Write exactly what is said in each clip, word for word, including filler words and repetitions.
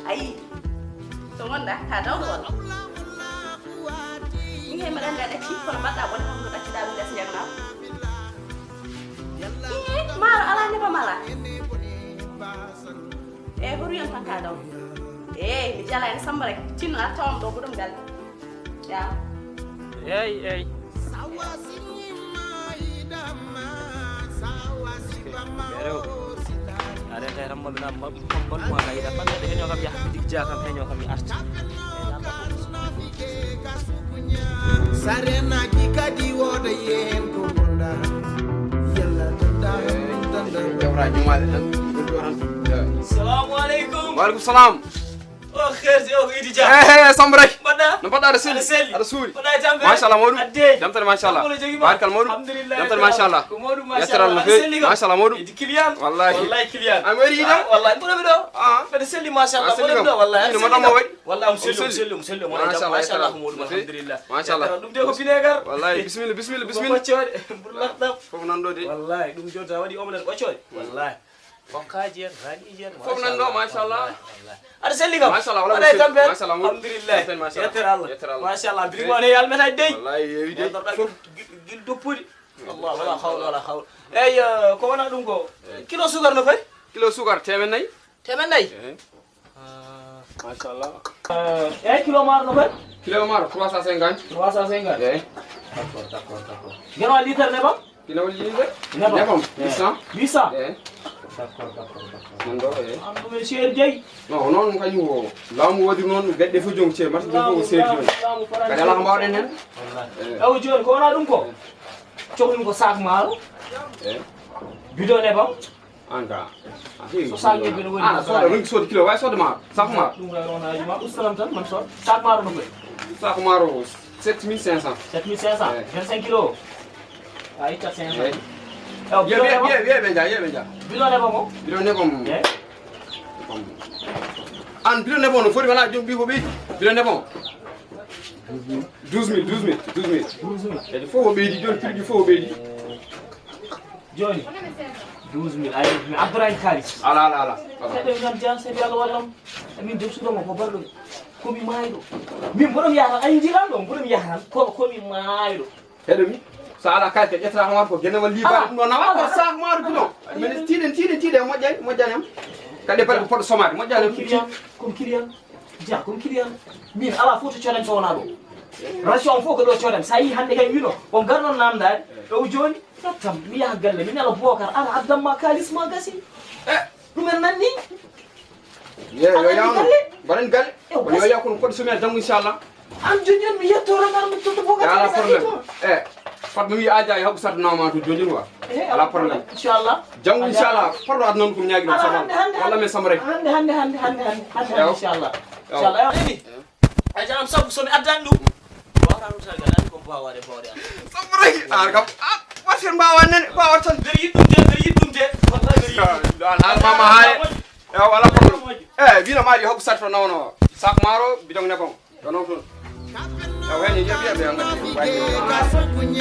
Ayi, to ngonɗa, ka dawɗo walla? Min he mbaɗa nde ɗacci, kono mbaɗɗa bone kam no ɗacciɗa ɗum les ñamna. Ii, maaro ala, nebam ala. E hoto wiyan tan ka daw. Eey, mi jala ene samba rek. Tinno a tawam ɗo, boɗum galle. Ya. Eey, eey. Ɓe rewɓe. A rewta e tan mbaɗu na mbaɗu mbaɗu ma ka yiɗa. Fande de heño kam yaha. Digja kam heño kam mi arti. Sarenaji kadi woda yen ko wonda. Yalla tanda tanda. Jawra jumaale tan. Salamu aleykum. Wa aleykum salam. O xeersi o ko Idi Dia. Ehe, Samba Ray. Mbaɗɗa? No mbaɗɗa, aɗa selli? Aɗa selli? Aɗa suuri? Mbaɗɗa e tampere? Machallah, mawɗum. Adde. Jam tan, machallah. Jam woni jogi ma? Barikal, mawɗum. Alhamdulillah. Jam tan, machallah. Ko mawɗum, machallah. Yettere Allah no feewi. Aɗa selli kam? Machallah, mawɗum. Idi client. Wallahi. Wallahi client. A mi waɗi yiɗam? Ah, wallahi, mboɗo ɓe ɗo. Ah. Mbaɗa selli, machallah. Mboɗo ɓe ɗo, wallahi. Ino mbaɗɗa mo waɗi? Wallahi, omo selli, omo selli, omo selli, omo waɗi jam. Machallah, yettere Allah. Machallah, ko mawɗum, alhamdulillah. Machallah. Yettere Allah, ɗum de ko binegar. Wallahi, bisimilla, bisimilla, bisimilla. Ɓaccoɗe, burlak ɗam. Fof nan ɗo de. Wallahi, ɗum joni sa waɗi omelette ɓaccoɗe. Wallahi. Fokkaaji en, raniiji en, fof nan ɗo, machallah. Machallah. Aɗa selli kam? Machallah, wala aɗa e musidɗo. Tampere? Machallah, wala. Alhamdulillah. Yettere, machallah. Yettere Allah. Yettere Allah. Machallah, biri mo ne yalmetaji dey. Wallahi, yewi dey. Ngarɗa fof gil, gil doppude. Allah, wala hawla, wala hawla. Eyyi, eh, ko wona ɗum ko? Eh. Kilo sukar no foti? Kilo sukar teemeɗɗe nayi. Teemeɗɗe nayi? Eh. Ah. Machallah. Eh, eyyi, kilo maaro no foti? Kilo maaro trois cent cinquante. Trois cent cinquante? Eyyi. D'accord, d'accord, d'accord. Geno litre nebam? Kilo litre? Nebam. Nebam, eh, huit cent. Huit cent? Eh. D'accord, d'accord, d'accord. Nan ɗo, eh. Am ɗum e seeri dey. Non, noon kañum o. Laamu waɗi noon, gaɗɗe fof joom ceer, mata ɗum fof o seeri joom. Laamu, laamu, laamu. Kadi alaa ko mbaawɗen heen. Wallahi. Eh. Ewo jooni, ko wona ɗum ko? Eh. Cohluɗum ko sac maaro. Eh. Bidon nebam. An ka. A heewi. So sac nebam woni. An a sooda, ronki sooda kilo, way sooda maaro. Sac maaro. Ɗum kay wona haaju ma, ustanam tan, man sooda. Sac maaro no foti? Sac maaro, sept mille cinq cents. Sept mille cinq cents? Eh. Vingt-cinq kilos. A itta cinq cents. Eh. Ewo, bidon nebam? Wiye, wiye, wiye ɓe nja, wiye ɓe nja. Bidon nebam o? Bidon nebam. Eh. An bidon nebam no foti wona joom ɓi ko ɓeydi? Bidon nebam. Douze mille, douze mille, douze mille. Douze mille. Kadi fof o ɓeydi, jooni prix ji fof o ɓeydi. Jooni, douze mille, ayi, mi addoraani kaalis. Ala, ala, ala, ala. Kadi mi tan jan, sabi Allah wallam. Min joom suudu am ko barɗo. Ko mi maayɗo. Min mboɗo mi yaha tan, ayi, njiɗan ɗo, mboɗo mi yaha tan, kono ko mi maayɗo. Heɗo mi, so ala kaalis ka ƴettata hoore ko gene walla liibaade ɗum ɗo nawa. Ala, ala. Ko sac maaro bidon. Min tiiɗen, tiiɗen, tiiɗen, moƴƴani, moƴƴani am. Kadi bale ko poɗɗo somaade, moƴƴani am. Ko client, ko client. Ja, ko client. Min ala fof to coodan so wonaa ɗo. Ration fof ko ɗo coodan. So a yii hannde kay wino, on ngarɗon naamndaade. Ɗo jooni, nottam, mi yaha galle, mi nela Bookar, ara addam ma kaalis ma gasi. Eh. Ɗum en nanni. Ye, yo yawno. Mbaɗen galle. Yo yawno, kono foti somi janngo, inchallah. An jooni mi yetto ran ar mi toto boga. Ala problème. Eh, fat mi wi aja e haɓu sarta nawma to jooni wa. Eh, ala problème. Inchallah. Janngo inchallah. Farɗo aduna ko ñaagi ɗum sama. Walla men sama rek. Hande, hande, hande, hande, hande, hande, inchallah. Inchallah. Aja am sabu somi addani ɗum. Wawata ɗum tan gaɗani ko mbawaɗe bawɗe am. Sabu rek. Ar kam. Ah, wasen mbawa nen, mbawa tan. Nder yiɗɗum de, nder yiɗɗum de. Wallahi nder yiɗɗum. Alhaal mama haye. Ewa, wala problème. Eh, wino ma yo hokku sarto nawno. Sac maaro, bidon nebam. Ko non toon. Ewa, hen yo wiya ɓe ngati.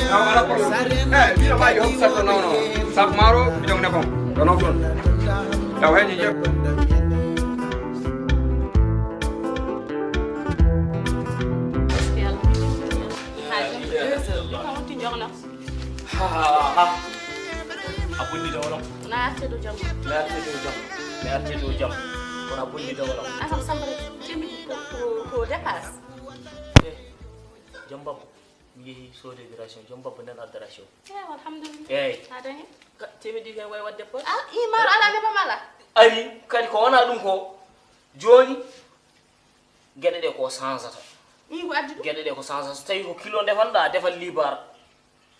Ewa, wala problème. Eh, wino ma yo hokku sarto nawno. Sac maaro, bidon nebam. Ko non toon. Ewa, hen yo Ha, ha, ha. A bonni dawlam. Na arte dow jam. Mi arte dow jam. Mi arte dow jam. Kono a bonni dawlam. An kam Samba, timi ko, ko, ko dépasse. Eh, jom babbo. Mi yehi soodede ration. Jom babbo nden adda ration. Eh, alhamdulillah. Eyyi. A dañi? Ka, timi ɗi kay way wadde poste. Ah, i maaro ala nebam ala. Ari, kadi ko wona ɗum ko. Jooni, geɗe ɗe ko changeata. Ɗum ko addi ɗum? Geɗe ɗe ko changeata. So tawi ko kilo ndefanɗa, defan liibar.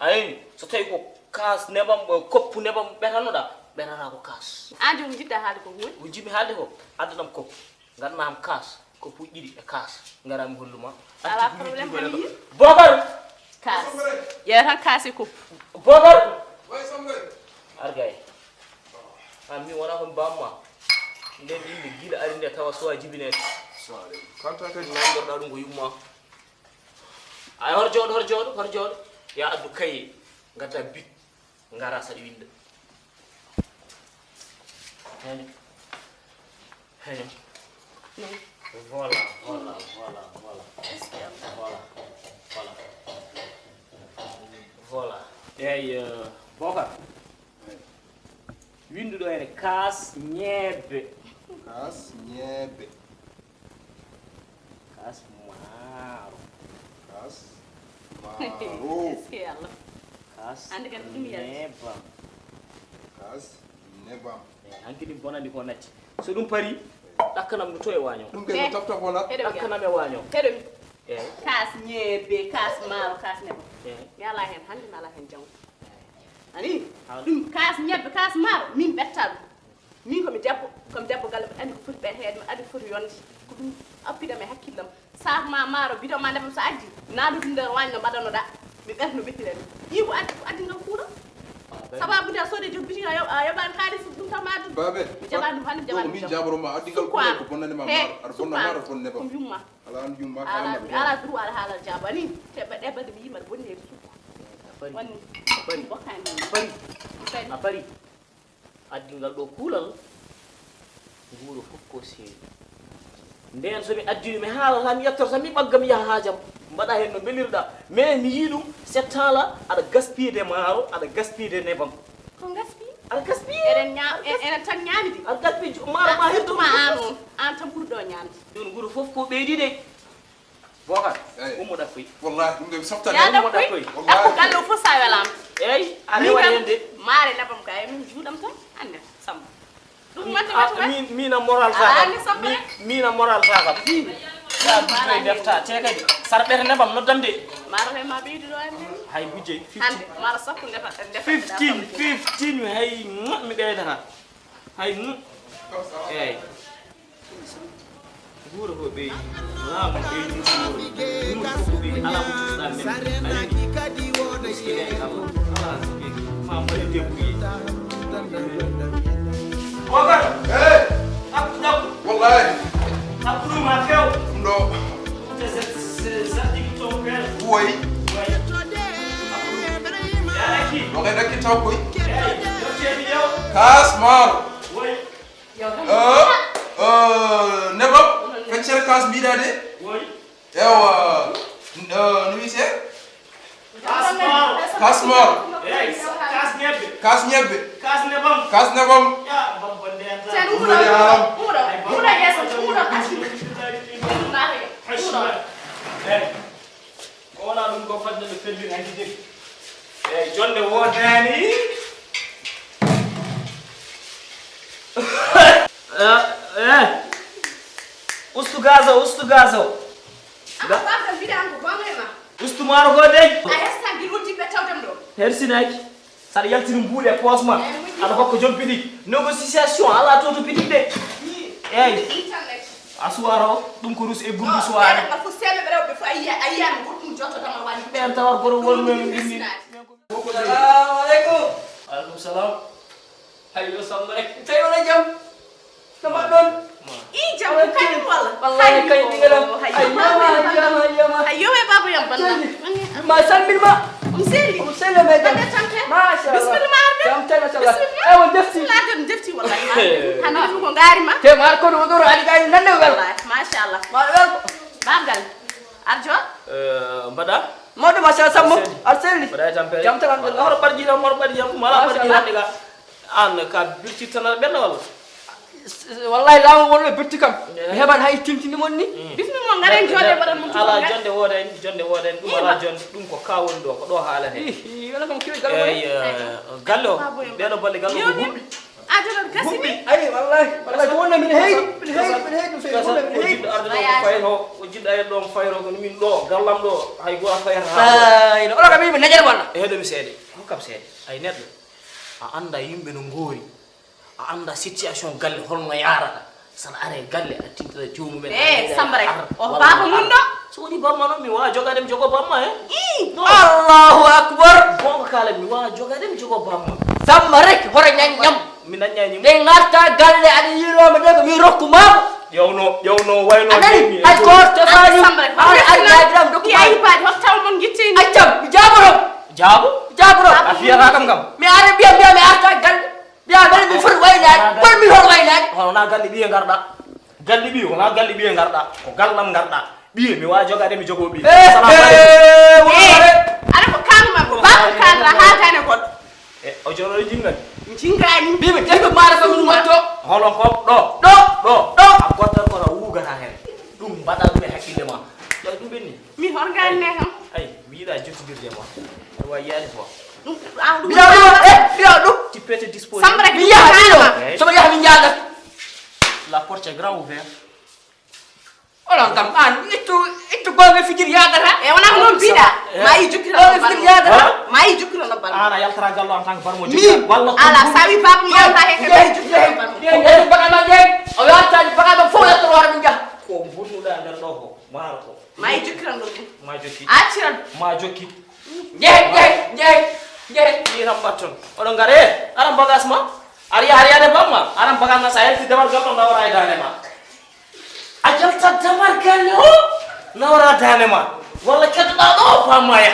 A nani? So tawi ko kaas nebam, eh, koppu nebam ɓetanoɗa, ɓetata ko kaas. An jooni jiɗɗa haalde ko woni? Ko jiɗmi haalde ko, addanam koppu. Nganna am kaas, koppuuji ɗiɗi e kaas. Ngara mi holluma. Ala problème, hani. Bookar! Kaas. Ƴeewa tan kaas e koppu. Bookar! Argay. An mi wona ko mi bamma. Nden yimɓe gila ari nde tawa suwa jibineede. Kanta kadi nanngorɗa ɗum ko yumma. Ay, hor jooɗo, hor jooɗo, hor jooɗo. Ya addu kaye, ngadda bik, ngara saɗa winda. Hene. Hene. Voilà, voilà, voilà, voilà. Voilà, voilà. Voilà. Eeyi, eh, Bokar. Winndu ɗo ene kaas ñebbe. Kaas ñebbe. Kaas maaro. Kaas maaro. Est-ce que Yalla? Kaas Hannde kadi ko ɗum yalti. Nebam. Kaas nebam. Eeyi, hanki ɗum bonani ko natti. So ɗum parii, ɗakkanam no to e waaño. Ɗum kay ko tafta bonat. Heɗo mi Ɗakkanam e waaño. Heɗo mi. Eeyi. Kaas ñebbe, kaas maaro, kaas nebam. Eeyi. Mi alaa heen hannde, mi alaa heen janngo. Ani, Hal- ɗum kaas ñebbe, kaas maaro, min ɓetta ɗum. Min ko mi debbo, ko mi debbo galle, mbiɗa anndi ko foti ɓeteede, mbiɗa anndi ko foti yonde. Ko ɗum appidam e hakkillam. Saak ma maaro, bidon ma nebam so addi, naadu ɗum nder waañ no mbaɗanoɗa. Mi ɓerno ɓettira ɗum. Ɗi ko addi, ko addi ngam kuuɗo. Sababu nde a soodi joom bitik a yo-, a yoɓaani kaalis ɗum tan ma addu. Baabe, mi jaɓaani ɗum hannde, mi jaɓaani ɗum min jam. Jaaboro ma, addi ngam kuuɗo ko bonnani ma maaro, aɗa bonna maaro, bonne ba. Ɗum yumma. Ala an yumma, ala, ala mi ala droit ala haala jaabani. Te ɓe ɗe balɗe mi yima bonni e sukko. A bari. Wonni. A bari. Bokkani. A bari. A bari. Addi ngal ɗo kuulal, nguuro fof ko seeri. Ndeen so mi addii, mi haalata, mi yettorta, mi ɓagga, mi yaha haajam. Mbaɗa heen no mbelirɗa. Mais mi yii ɗum, c'est temps là, aɗa gaspiyde maaro, aɗa gaspiyde nebam. Ko gaspiyi? Aɗa gaspiyi? Eɗen ñaam-, e-, eɗen tan ñaamidi. Aɗa gaspiyi ju-, maaro ma, surtout ma an on. An tan ɓurɗo ñaamde. Jooni nguuro fof ko ɓeydi de. Bokar, eeyi. Ummo ɗakkoy. Wallahi, ɗum ɗo mi softani. Ya ɗakkoy. Wallahi. Ɗakko galle o fof sa welaama. Eeyi, a rewa heen de. Maare nebam ka, e min juuɗam tan, annden, Samba. Ɗum wonde wata min, min a moral ta kam. Anndi Samba. Min, min a moral ta kam. Ya ɗum ɗo defta, te kadi. Sara ɓete nebam, noddam de. Maaro he ma ɓeydu ɗo, anndi. Hay gujjey, fifteen. Hannde, maaro sappo ndefa, ndefa. Fifteen, fifteen, hay, mm, mi ɓeydata. Hay, mm. Eeyi. Nguura ko ɓeydi, laamu ɓeydi nguura. Ɗum ko ɓeydi, alaa ko cuuɗaa men. A yiɗi? Miskineeɓe Allah, alaa ko ɓeydi. Ma mbaɗe débrouillé. Bokar! Hey! Abdou Dabo! Wallahi! Abdou ma few! Ɗum ɗo. Te se, se, se, se, ton père. Woy. Woy. Abdou. Yaa ɗakki. Ɗo kay ɗakki taw koy. Hey, yo ceeɗi yo. Kaas maaro. Woy. Eh, eh, nebam, feccere kaas mbiɗa de. Woy. Ewa, eh, no wiyetee? Kaas maaro. Kaas maaro. Eey, kaas ñebbe. Kaas ñebbe. Kaas nebam. Kaas nebam. Ya, bam bonde anta. Sen ɗum woni haram. Ɓuuɗo, ɓuuɗo yeeso, ɓuuɗo. Ɓuuɗo. Eey. Ko wonaa ɗum ko fadde no felliri hanki jeki. Eey, jonde woodaani. Eh, eh. Ustu gaz o, ustu gaz o. Ga- Ustu maaro goo dey. A hestan gil wonti ɓe tawdem ɗo. Hersinaaki. Saɗa yaltini mbuuɗi e poos ma, aɗa hokka joom bitik. Négociation alaa to to bitik de. Eey. A suwaara o, ɗum ko rus e burdi suwaare. Ɓeen tawar goro won men mbinni. Salamu aleykum. Aleykum salam. Hayyo Samba rek. Tawi wona jam? No mbaɗɗon? Ii, jam ko kañum walla? Wallahi, kañum ɗigalam. Ay, yama, ay, yama, ay, yama. Ay, yo, e baaba yam balla. Ma salmin ma. Ɗum selli. Ɗum selli, mais jam. Machallah. Bismillah, ma arde. Jam tan, machallah. Bismillah. Ay, on defti. Bismillah, jam defti, wallahi. Hannde ɗum ko ngaari ma. Te ma ar kono wodoro adi kay nande wel. Wallahi, machallah. Ma wel. Babgal. Arjo. Eh, mbaɗa? Mawɗo, machallah, Sambo. Ar selli. Mbaɗa e tampere. Jam tan, alhamdulillah. Hoto ɓarji tan, hoto ɓarji tan. Mala ɓarji hannde ka. An ka birti tan aɗa ɓenna walla? Wallahi laamu wonno birti kam. Mi heɓan hay tintini mon ni. Bismillah, ngaren jooɗe mbaɗan mon. Ala jonde wooda en, jonde wooda en. Ɗum ala jonde, ɗum ko ka woni ɗo, ko ɗo haalate. Ih, wala kam kiwi galle. Eey, galle o. Ɓeɗo balle galle o ko huɓɓi. Aduno gasi ni. Ay, wallahi, wallahi ko wonno min heydi, min heydi, min heydi, min heydi. O jiɗɗo arde ɗo ko fayro, o jiɗɗo arde ɗo fayro ko min ɗo gallam ɗo hay goto fayata. Ay, no oɗo kam yimɓe najere walla? E heɗo mi seede. Hokkam seede. Ay neɗɗo. A anndaa yimɓe no ngoori, a anndaa situation galle holno yaarata, sana are galle a tintata joomum en. Eh, Samba rek, o baaba mum ɗo. So woni bamma noon, mi waawa jogaade mi jogoo bamma, he? Ii! Allahu akbar! Goonga kaala, mi waawa jogaade mi jogoo bamma. Samba rek, hoto ñañ ñam. Mi naññaani mo. Ɗe ngarta galle, aɗa yiiloo ma ɗe ko mi rokku maa ko. Ƴewno, ƴewno wayno. A nani? Ay ko tefaani. Samba rek, hoto ñañ ñam, dokku maa. Ay baade, hoto taw mon ngittini. Accam, mi jaaboro. Jaabo? Jaaboro. A fiyata kam kam. Mi ara mbiya, mbiya mi arta galle. Mbiya mbeɗa mi foti waynaade. Mbeɗa mi foti waynaade. Hono na galle ɓiye ngarɗa. Galli ɓiye, wona galli ɓiye ngarɗa, ko gallam ngarɗa. Ɓiye, mi wawa jogade, mi jogo ɓiye. Eh, salamu aleykum. Eh, wonare. Aɗa ko kalma, bako kalra, ha tane goɗɗo. E, o jono ɗo jingani. Jingani. Ɓiye, ɓe ƴeewi maara kam ɗum watto. Holon ko ɗo. Ɗo. Ɗo. Ɗo. A gottal kono wugata hen. Ɗum mbaɗa ɗum e hakkille ma. Ɗo ɗum ɓenni. Mi horgani ne kam. Ay, mi yiɗa jottidirde ma. Aɗa wawi yaade quoi. Ɗum, ah, ɗum. Mbiɗa ɗum, eh, mbiɗa ɗum. Tu peux te disposer. Samba rek. Mi yaha ɗum. Eh. Somo yaha mi jaada. La porte est grand ouvert. Onon kam, an, ittu, ittu gonga fijir yadata. E wona ko noon mbiɗa. Eh. Ma yi jukkira. Gonga fijir yadata. Ma yi jukkira no bal. An a yaltata gallo en tant que barmo. Min. Walla ala sawi baba mi yalta he ke ma yi jukkira no bal. Ɗen, ɗen, baga ma ɗen. O yalta baga ma fof yalta wara min jaha. Ko bunnuɗa nder ɗo ko, maaro ko. Ma yi jukkira no ɗum. Ma jokki. Accira. Ma jokki. Jehe, jehe, jehe, jehe. Ɗi tan mbatton. Oɗon ngara, eh, aran bagas ma. Ari, ari, ari, bamma. Aran bagas ma, sa yalti dewal gal ɗo, nawra e dande ma. A jalta damar galle o, nawra dande ma. Walla keddoɗa ɗo, bamma ya.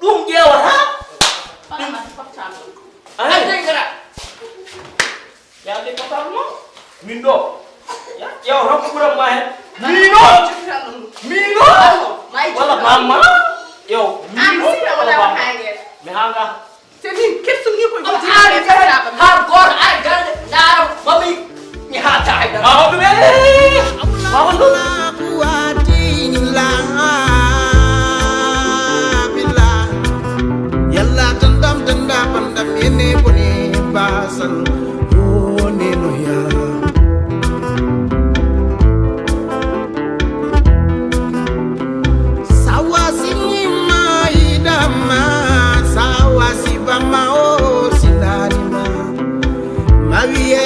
Ɗum ƴeewata. Ɗum. Ay. Ay, ay, gara. Yaa de papa mo. Min ɗo. Ya, ƴeew tan ko ɓuran ma hen. Min ɗo. Min ɗo. Walla bamma. Ƴeew. Min ɗo. Walla bamma. Mi hanga. Te min kessum ni ko joggi. Har gor ar gal daro mami. Mi ha ta ay. Ma hoto be. Ma hoto. Yalla tandam tanda pandam yene boni basan. Woni no ya. Sawa sinima idama, sawa sibama o sindanima. Mawiye